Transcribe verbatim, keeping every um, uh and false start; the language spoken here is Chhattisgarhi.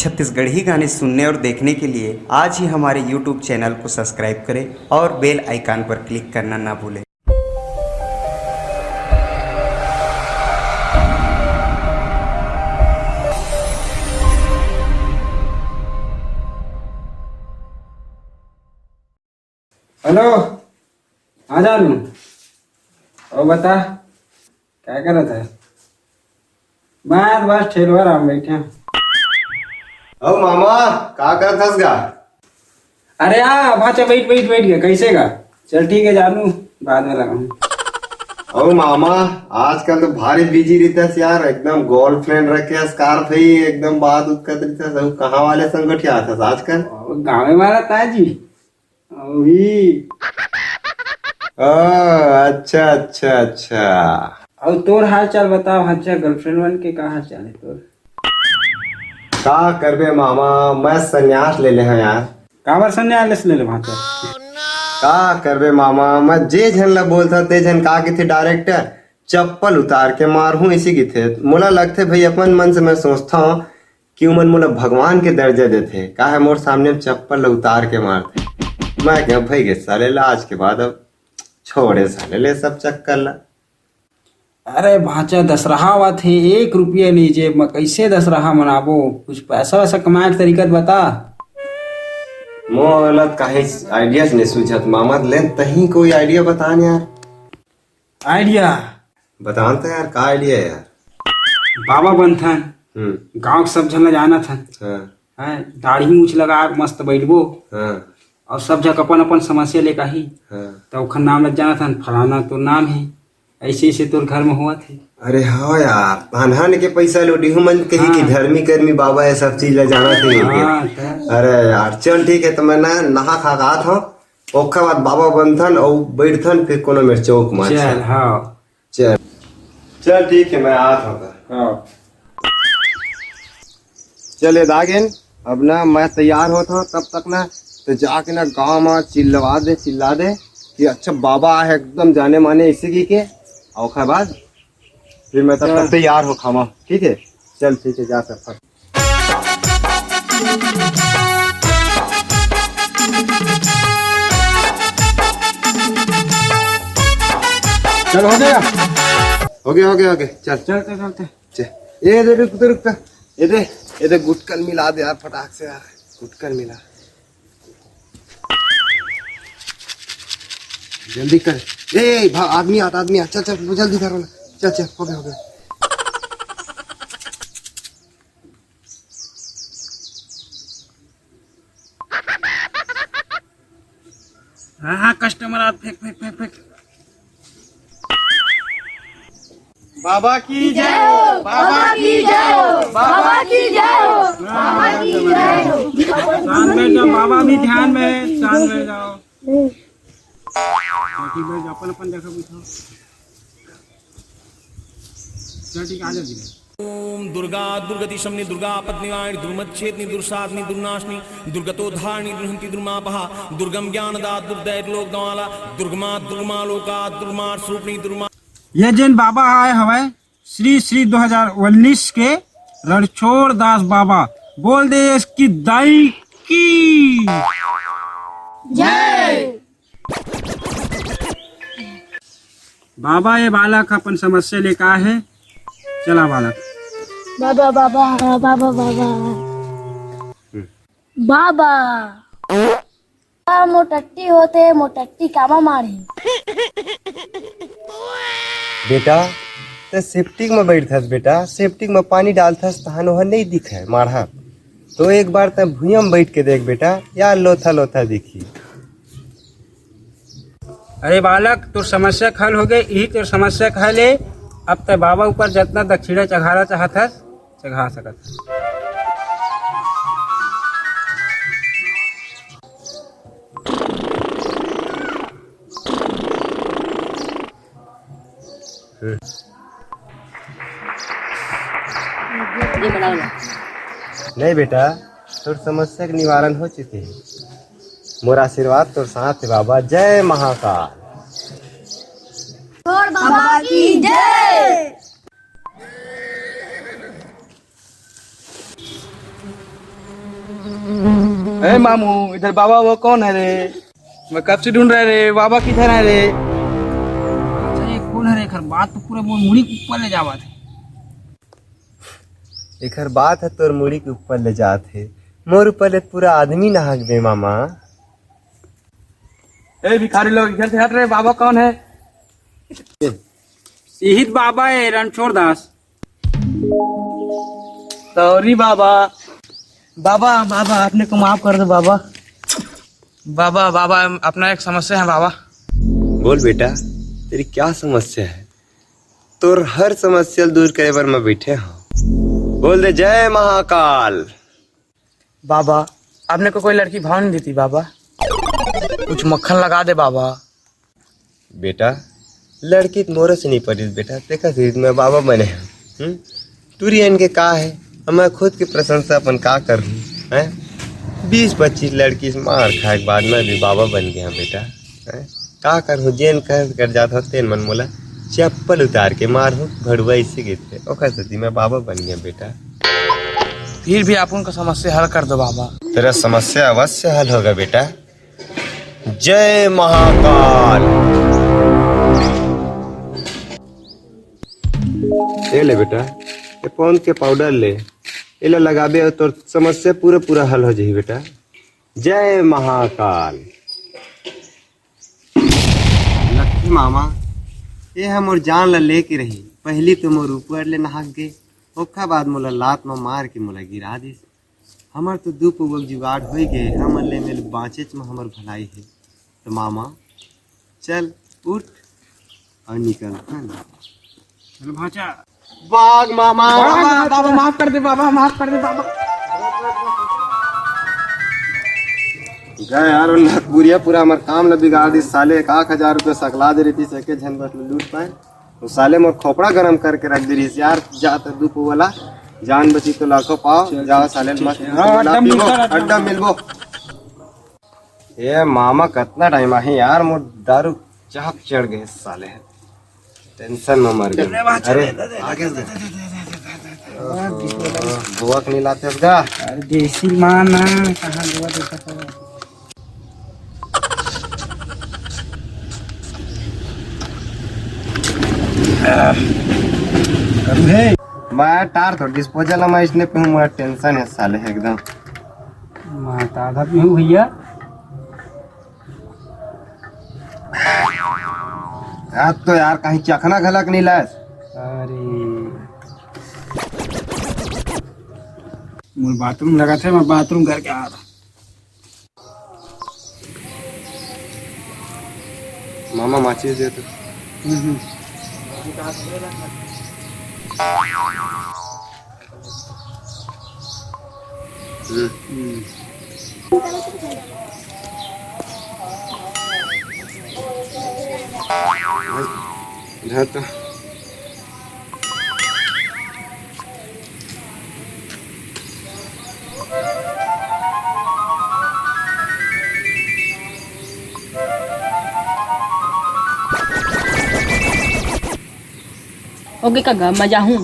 छत्तीसगढ़ी गाने सुनने और देखने के लिए आज ही हमारे YouTube चैनल को सब्सक्राइब करें और बेल आइकन पर क्लिक करना ना भूलें। हेलो। हाँ जानू, और बता, क्या करत है? मैं तो बस ठेलवा राम बैठे हूँ। ओ मामा, का करत हस गा? अरे आ भाचा, बैठ बैठ बैठ गया, कैसे गा? चल ठीक है जानू, बाद में लगाऊँ। ओ मामा, आजकल तो भारी बिजी रहता है यार, एकदम गर्लफ्रेंड रखे है, स्कार्फ है, एकदम बात उत करत रहता है। कहाँ वाले संग गोठियात हस आजकल? गाँव में वाला ताजी। अभी। ओ, अच्छा, अच्छा, अच्छा। और तोर हाल चाल बताओ, अच्छा, गर्लफ्रेंड वन के का हाल चाल है तोर? का करबे मामा, मैं संन्यास ले ले हँव यार। काबर संन्यास ले ले भाचा? का करबे मामा, मैं जे झन ला बोलथँव ते झन का कहिथे, डायरेक्ट चप्पल उतार के मारहूँ, इसी कहिथे। मोला लगथे भाई, अपन मन से मैं सोचथँव कि उमन मोला भगवान के दर्जा देथे, काहे मोर सामने म चप्पल ल उतार के मारथे। मैं कहेंव भई गे साले ल, आज के बाद अब छोड़े साले ले सब चक्कर ला। अरे भाचा, दसरहा आवत हे, एक रुपया नहीं जेब म, कैसे दसरहा मनाबो? कुछ पैसा वैसा कमाए के तरीका त बता। मोला त काहीच आइडिया नहीं सूझत मामा, ले तहीं कोई आइडिया बता न यार। आइडिया? बता न त यार, का आइडिया है यार? बाबा बनथन, हम्म। गांव के सब झन ला जानत हन। हाँ। हैं, दाढ़ी मूछ लगा के मस्त बैठबो। हाँ। और सब झन अपन अपन समस्या ले काही। हाँ। त ओखर नाम ल जानत हन, फलाना तोर नाम है, ऐसे ऐसे तोर घर में होवत है। अरे हाँ यार, धनहन के पैसा लोडिहू मन कही कि हाँ। धर्मी कर्मी बाबा ये सब चीज ल जानत है। हाँ, त। अरे यार, चल ठीक है, त मैं ना नहा खा के आत हँव, ओखर बाद बाबा बनथन अउ बैठथन, फिर कोनो मेर चौक मारथन। चल, हाँ। चल, चल ठीक है, मैं आत हँव त। हाँ। चल ए दागेन, अब ना मैं तैयार होत हँव, तब तक ना त जाके ना गाँव म चिल्लवा दे, चिल्ला दे कि अच्छा बाबा आहे एकदम जाने माने इसी की के, अउ ओखर बाद फिर मैं तब तक चल। तैयार होके आँव, ठीक है? चल ठीक है, जा सब फट। चल, हो गया? हो गया, हो गया, हो गया। चल। चलते, चलते। चल। ए दे, रुक, रुक, रुक। ए दे, ए दे, गुटकन मिला दे यार, फटाक से यार। गुटकन मिला। जल्दी कर। ए, भा-, आदमी आता, आदमी आ। चल, चल, जल्दी करो ना। चल, चल, हो गया, हो गया। हाँ, हाँ, कस्टमर आ, फेंक, फेंक, फेंक, फेंक। बाबा की जय हो, बाबा की जय हो, बाबा की जय हो, बाबा की जय हो। शांत बैठ जाओ, बाबा भी ध्यान में, शांत बैठ जाओ। ठीक है, बैठ जाओ, अपन, अपन जगह बैठो। चल, ठीक है, आ जाओ जी। ओम दुर्गा दुर्गति शमनी दुर्गा पत्नी वाणी दुर्मच्छेदनी दुर्साधनी दुर्नाशनी दुर्गतो धारणी दुर्हंती दुर्मापहा दुर्गम ज्ञानदा दुर्दैत लोक दवाला दुर्गमा दुर्गमा लोका दुर्मार स्वरूपणी दुर्मा। ये जेन बाबा आए हवय श्री श्री दो हज़ार उन्नीस के रणछोड़ दास बाबा, बोल दे इसकी दाई की। जय। बाबा, ये बालक अपन समस्या ले का हे? चला बालक। बाबा, बाबा, बाबा, बाबा। बाबा। आ, मोर टट्टी होथे, मोर टट्टी कामा मारही? बेटा, ते सेप्टिक म बैठथस बेटा, सेप्टिक म पानी डालथस तहन ओह नइ दिखय माढ़ा। तो एक बार ते भुइयां म बैठ के देख बेटा, या लोथा लोथा दिखही। अरे बालक, तोर समस्या के हल होगे, इही तोर समस्या के हल ए। अब ते बाबा ऊपर जतना दक्षिणा चघाना चाहत हस, चघा सकत हस। नहीं बेटा, तोर समस्या के निवारण हो चुके हे। मोर आशीर्वाद तोर साथ हे बाबा। जय महाकाल। तोर बाबा की जय। ए मामू, इधर बाबा वो कौन है रे? मैं कब से ढूंढ रहा रे, बाबा किधर है रे? अच्छा, ये कौन है रे? एकर बात तो पूरा मोर मुड़ी के ऊपर ले जावत है। एकर बात है तोर मुड़ी के ऊपर ले जात है, मोर ऊपर ले पूरा आदमी नहाक बे मामा। ए भिखारी लोग, इधर से हट रे, बाबा कौन है? इहित बाबा है रणछोड़ दास। सॉरी बाबा। बाबा, बाबा, अपने को माफ कर दो बाबा। बाबा, बाबा, अपना एक समस्या है बाबा। बोल बेटा, तेरी क्या समस्या है? तोर हर समस्या ल दूर करे बर मैं बैठे हूँ। बोल दे, "जय महाकाल।" बाबा, अपने को कोई लड़की भाव नहीं देती बाबा, कुछ मक्खन लगा दे बाबा। बेटा, लड़की त मोरो से नहीं पटिस बेटा, तेकर सेती मैं बाबा बने हूँ। हम्म? टूरी अन के का है, अब मैं खुद की प्रशंसा अपन का करूँ, हैं? बीस पच्चीस लड़की से मार खाए के बाद मैं भी बाबा बन गया बेटा, हैं? का करूँ, जेन कर, कर जात हो तेन मन मोला चप्पल उतार के मार हो, भड़ुआ इसे कहते, ओकर सेती मैं बाबा बन गया बेटा। फिर भी आप उनका समस्या हल कर दो बाबा। तेरा समस्या अवश्य हल होगा बेटा। जय महाकाल। ए ले बेटा, ए पौंद के पाउडर ले, एला लगाबे अउ तोर समस्या पूरा पूरा हल हो जाही बेटा। जय महाकाल। लक्की मामा, ए ह मोर जान ल लेके रही। पहिली तो मोर ऊपर ले नहाक गे, ओखर बाद मोला लात म मार के मोला गिरा दिस। हमर तो दू पउवा के जुगाड़ होई गे, हमन ले मेल बाँचेच म हमर भलाई हे। त मामा, चल, उठ अउ निकल। चल भाँचा। बाग मामा। बाबा, बाबा, माफ कर दे बाबा, माफ कर दे बाबा। गए यार, वो नकबुरिया पूरा हमर काम ल बिगाड़ दिस साले। एक आख हजार रुपया सकला दे रहितिस, एके झन बस लूट पाए। वो साले मोर खोपड़ा गरम करके रख दे रहिस यार। जा त दू पउवा ला, जान बची तो लाखों पाव। चल, जाओ चल, साले, चल, मत चल। हाँ, अड्डा मिलबो, अड्डा मिलबो। ए मामा, कतना टाइम आही यार, मोर दारू चाप चढ़ गए साले, टेंशन में मर गए। अरे, आगे दे। ओहो, गोवा के नहीं लाते अब का? अरे, देसी माँ ना, कहाँ गोवा देता था? मैं टार तो डिस्पोजल में इसने पे हूँ, मैं टेंशन है साले एकदम। मैं तो आधा पीहूँ भैया। आज तो यार कहीं चखना घलक नहीं लायस। अरे, मोर बाथरूम लगा थे, मैं बाथरूम करके आ रहा। मामा माचिस दे तो। हम्म, हम्म। हम्म। हम्म। धर तो। ओके कका, मैं जाहूँ।